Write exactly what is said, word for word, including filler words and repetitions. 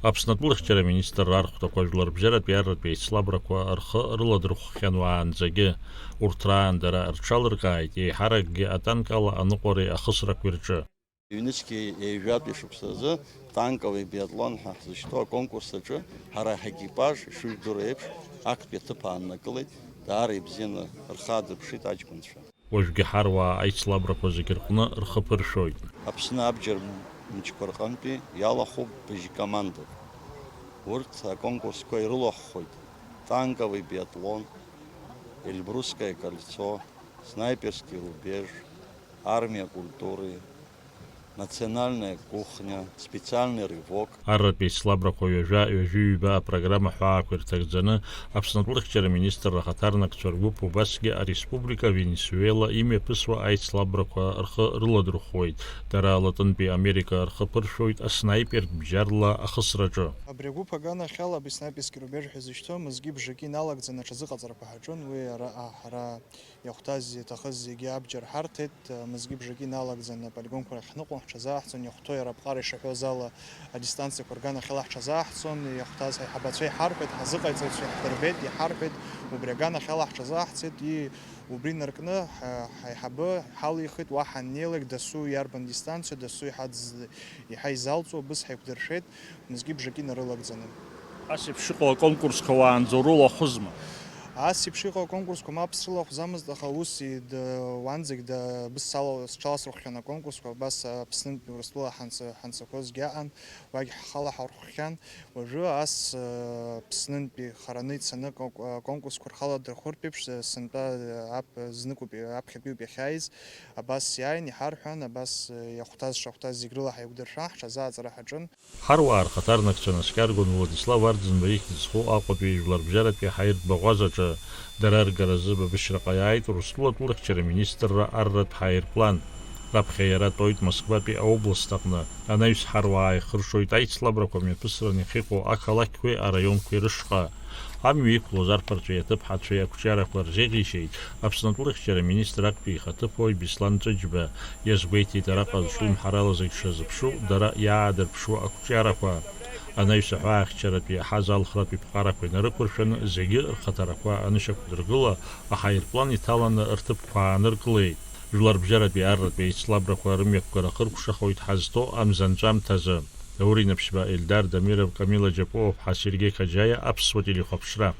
Аԥсны атәылахьчара аминистрра архәҭақәа жәларбжьаратәи арратәи аицлабрақәа рхы рыладырхәхьан уаанӡагьы. Урҭ раан дара рҽалыркааит, еиҳаракгьы атанкала аныҟәареи ахысрақәеи рҿы. Ҩнызқьи ҩажәатәи шықәсазы танковый биатлон ҳәа ҳзышьҭоу аконкурс аҿы ҳара ҳекипаж, ишыжәдыруа еиԥш, актәи аҭыԥ ааннакылеит, даара ибзианы рхы аадырԥшит аҷкәынцәа. Уажәгьы ҳаруаа аицлабрақәа зегьы рҟны рхы ԥыршәоит. Аԥсны абџьар мчқәа рҟынтәи иалахәуп быжь командак. Урҭ аконкурсқәа ирылахәхоит танковый биатлон, Эльбрусское кольцо, снайперский рубеж, армия культуры, национальная кухня, специальный рывок. Арратә еицлабрақәа ҩажәа, ҩажәи ҩба апрограмма ҳәаақәа ирҭагӡаны, Аԥсны атәылахьчара аминистрра ахаҭарнакцәа ргәыԥ убасгьы ареспублика Венесуела имҩаԥысуа аицлабрақәа рхы рыладырхәуеит. Дара Латынтәи Америка рхы ԥыршәоит аснаипертә бџьарла ахысраҿы. Абри агәыԥ аганахьала абри снайперский рубеж ҳәа изышьҭоу мызки бжаки иналагӡаны аҽазыҟаҵарақәа ҳаҿын, уи ара, а, ҳара иахәҭаз, иаҭахыз зегьы абџьар ҳарҭеит, мызки бжаки иналагӡаны аполигонқәа рахь ҳныҟәон, ҳҽазааҳҵон, иахәҭоу иара аԥҟара ишаҳәоз ала адистанциақәа рганахьала ҳҽазааҳҵон, иахәҭаз ҳаиҳабацәа иаҳарҳәеит, ҳазыҟаиҵоит, ҳәа иаҳдырбеит, иҳарҳәеит, убри аганахьала ҳҽазааҳҵеит, и-, убри наркны ҳа-, ҳаиҳабы ҳалихит, уа ҳаннеилак дасу иарбан дистанциа, дасу иҳадз-, иҳаизалҵуа абыс ҳаиқәдыршәеит. Мызки бжаки нарылагӡаны. Ас еиԥш иҟоу аконкурсқәа уаанӡа урылахәызма? Ас еиԥш иҟоу аконкурсқәа мап срылахәӡамызт, аха ус ид-, уанӡагь да-, бысала сҽаласрыхәхьан аконкурсқәа, абас Аԥснынтәи Урыстәыла ҳанца-, ҳанцақәозгьы аҟан, уагь ҳхала ҳархәхьан. Уажәы ас, э, Аԥснынтәи хараны ицаны аконк-, аконкурсқәа рхала дырхәыртә еиԥш, э, сынтәа, э, ап-, зныкоуп, э, аԥхьатәиуп иахьааиз, абас иааин иҳарҳәан, абас, э, иахәҭаз шахәҭаз зегь рыла ҳаиқәдыршәан, ҳҽазааҵара ҳаҿын. Ҳаруаа рхаҭарнакцәа наскьаргон Владислав Арӡынба ихьӡ зху Аҟәатәи жәларбжьаратәи аҳаиртә баӷәазаҿы. Дара ргаразы Бабышьраҟа иааит Урыстәыла атәылахьчара министрра арратә ҳаирплан. Раԥхьа иара тоит Москватәи аобласт аҟны. Анаҩс ҳаруаа ихыршоит аицлабрақәа мҩаԥысран иахьыҟоу ақалақьқәеи араионқәеи рышҟа. Амҩа иқәлоз арԥарцәеи аҭыԥҳацәеи ақәҿиарақәа рзеиӷьеишьеит Аԥсны атәылахьчара аминистр актәи ихаҭыԥуаҩ Беслан Ҵәыџьба. Иазгәеиҭеит араҟа зҿлымҳарала зегь шазыԥшу, дара иаадырԥшуа ақәҿиарақәа. Анаҩс аҳәаахьчаратә иаҳаз алхратә иԥҟарақәа инарықәыршәаны, зегьы рхаҭарақәа анышьақәдыргыла, аҳаирплан иҭаланы рҭыԥқәа ааныркылеит. Жәларбжьаратәи арратәи аицлабрақәа рымҩаԥгара ахыркәшахоит ҳазҭоу амза анҵәамҭазы. Даур Инаԥшьба, Ельдар Дамиров, Камила Џьапуа-ԥҳа, Сергеи Қаџьаиа, Аԥсуа телехәаԥшра.